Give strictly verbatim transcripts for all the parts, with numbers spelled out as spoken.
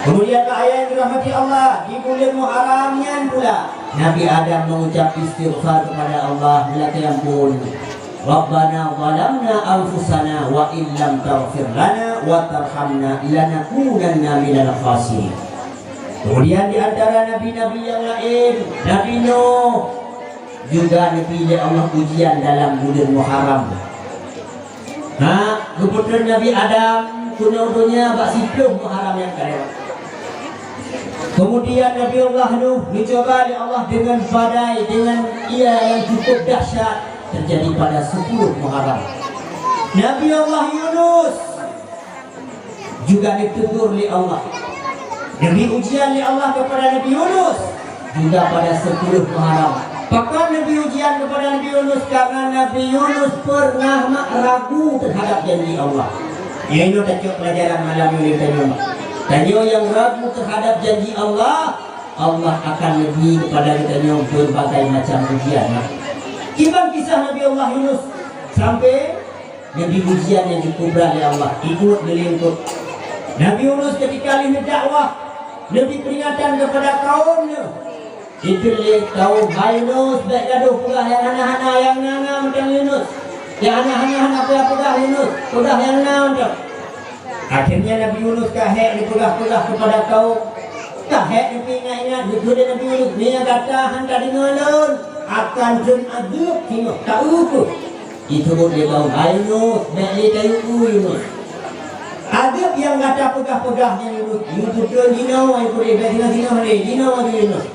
Kemudian, bak ayah yang dirahmati Allah, di bulan Muharram nyan pula Nabi Adam mengucap istighfar kepada Allah, meulakée ampun, "Rabbana zalamna anfusana wa illam taghfir lana wa tarhamna lanakunanna minal khasirin." Kemudian di antara nabi-nabi yang lain, Nabi Nuh juga neubri lé Allah ujian dalam buleuen Muharram. Na, geupeutreun Nabi Adam keunoe donya bak siplôh Muharram nyang ka lewat. Kemudian Nabi Allah Nuh dicuba lé Allah dengan badai, dengan ia yang cukup dahsyat, terjadi pada sepuluh Muharram. Nabi Allah Yunus juga ditegur lé Allah. Dibri ujian lé Allah kepada Nabi Yunus juga pada sepuluh Muharram. Pakon Nabi ujian kepada Nabi Yunus? Karena Nabi Yunus pernah mak ragu terhadap janji Allah. Nyang nyoe tacok pelajaran malam nyoe lé tanyoe. Tanyoe yang ragu terhadap janji Allah, Allah akan neubri kepada geutanyoe berbagai macam ujian. Kiban kisah Nabi Allah Yunus sampai Nabi ujian nyang cukup brat lé Allah, ikut dilingkup. Nabi Yunus ketika lheueh dakwah, Nabi peringatan kepada kaumnya. Ikut lé kaum, "Hai Yunus, bèk gadoh peugah nyang hana-hana, nyang na-na mantong Yunus. Nyang hana-hana hana peugah-peugah Yunus, peugah nyang na mantong." Akhirnya Nabi Yunus ka hék dipeugah-peugah kepada kaum. Ka hék neupeuingat-ingat, beutôi lé Nabi Yunus, "Meunyo gata han tadeungoe lôn, akan lôn adeueb singoh, taeu kheueh." Jiteubiet lé kaum, "Hai Yunus, bèk lé tayue Yunus. Adeueb nyang gata peugah-peugah nyan Yunus, yue peutrön jinoe, hai puléh, bèk singoh-singoh lé, jinoe laju Yunus."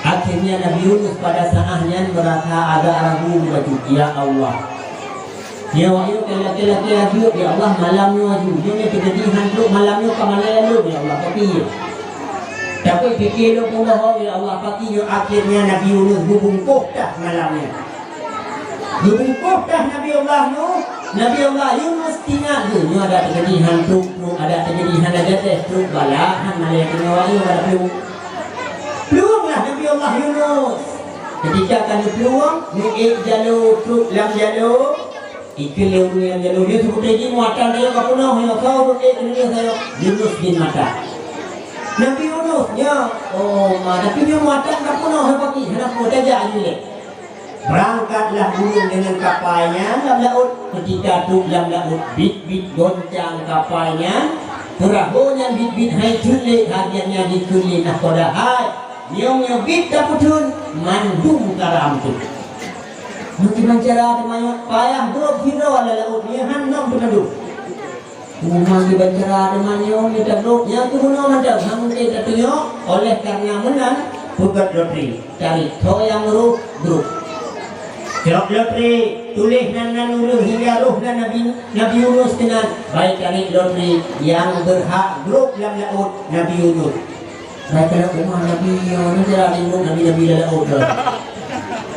Akhirnya Nabi Yunus pada saat nyan merasa agak ragu bacut, "Ya Allah, nyoe, nyoe ka lakée-lakée adeueb, ya Allah, malam nyoe aju. Nyoe, nyoe teujadi han trok malam nyoe ka malée lôn, ya Allah, pakri nyoe? Tapi pike lôn peubohong, ya Allah, pakri nyoe?" Akhirnya Nabi Yunus geubungkôh that malam nyan. Geubungkôh that Nabi Allah Nuh, Nabi Allah Yunus teuingat geuh, nyoe adak teujadi han trok, trok, adak teujadi hana jatéh, trok bala, han malée teungoh, nyoe adak plueng. Plueng lah Nabi Allah Yunus. Ketika ka neuplueng, neuék jaloe, trok lam jaloe, ikheun lé ureueng lam jaloe, "Nyoe seubeutôi jih muatan tanyoe ka peunoh, nyoe soe ureueng ék keuneulheueh tanyoe?" Yunus bin Matta. "Nabi Yunus nyoe." "Oh, ma, tapi nyoe muatan ka peunoh, hai pakri, hana peue, tajak laju lé." Berangkatlah ureueng deungon kapai nyan lam laôt. Ketika trok lam laôt, biet-biet goncang kapai nyan, peurahô nyan biet-biet hai jeuet lé, akhirnya jikheun lé nakhoda, "Hai, nyoe-nyoe biet tapeutheun, mandum ka rham teuk." Meukiban cara teuma nyoe, payah gob sidroe lam laôt, nyan han lom teumadum. Teuma kiban cara teuma nyoe, nyoe tagob, nyan keuh bunoe mantong, han mungken tatunyok. Oleh karena meunan, peugöt lotri, tarék tho nyang roh, grob. Cok lotri, tuléh nan-nan ureueng hingga roh nan Nabi, Nabi Yunus keunan, bai tarék lotri nyang beurhak grob lam laôt Nabi Yunus. Bai kalon teuma Nabi nyoe, nyoe cara tinggung Nabi-Nabi lam laôt nyoe.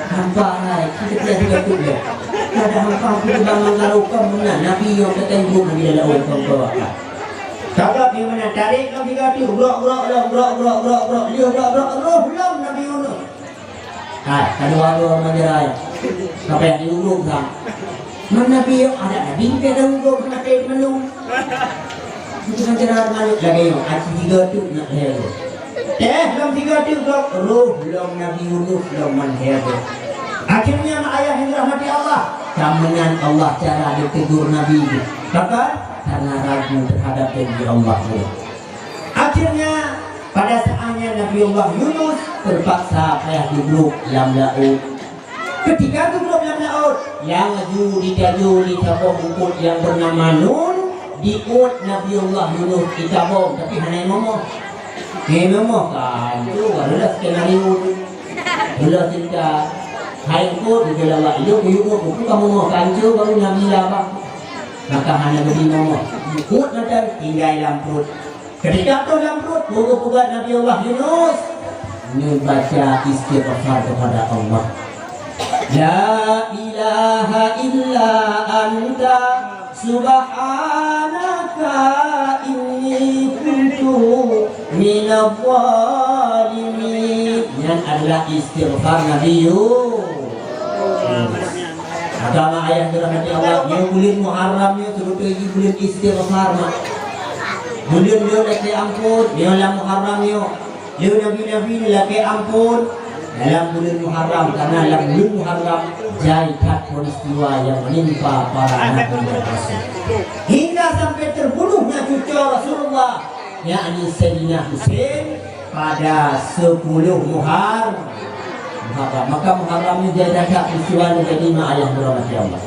Hampa hai, kita tiada takut dia. Kada hampa kita bangun lalu kau meunan Nabi nyoe, kita tinggung Nabi lam laôt kau, kau akan. Sabab di mana tarék kau tiga tu, brok, brok, brok, brok, brok, brok, brok, liuh, brok, brok, roh lom Nabi Yunus. Hai, ka dua-dua meunyerai. Sampai di ureueng sang. Mana Nabi, ada Nabi ke ada ureueng mati menung. Itu kan cara malu lagi, aci tiga tu nak lewat. Eh, lom tiga tu, lom roh, lom Nabi Yunus, lom man lewat. Akhirnya, mak ayah yang dirahmati Allah, ka meunan Allah cara ditegur Nabi. Kenapa? Karena ragu terhadap janji Allah. Akhirnya, pada saatnya Nabi Allah Yunus terpaksa payah geubruek lam laôt. Ketika geubruek lam laôt, nyang laju jitajoe lé saboh eungkôt nyang beunama Nun, diuet Nabi Allah Yunus jitaboh, tapi hana momoh. Hana momoh kan, tu adalah skenario tu. Mula cerita, hai eungkôt, geujaweueb, "Ilôn kuyue uet, buku kamoe momoh kan, tu baru Nabi lah, Bang." Maka hana geubri momoh. Uet mantong tinggai lam pruet. Ketika troh lam pruet, peugah-peugah Nabi Allah Yunus, neubaca istighfar kepada Allah. "La ilaha illa anta subhanaka inni kuntu minadh dhalimin." Nyan adalah istighfar Nabi Yunus. Agama ayah dirahmati Allah, nyoe buleuen Muharram nyoe seubeutôi jih buleuen istighfar, mak. Buleuen lôn lakée amphon, nyoe lam Muharram nyoe. Lé nabi-nabi nyoe lakée amphon dalam buleuen Muharram, karena lam buleuen Muharram jai that peristiwa nyang menimpa para nabi dan rasul. Hingga sampai terbunuhnya cucu Rasulullah, yakni Sayyidina Husain, pada sepuluh Muhar-, Muharram. Maka Muharram ni jai that peristiwa nyang jadi mak ayah dirahmati Allah.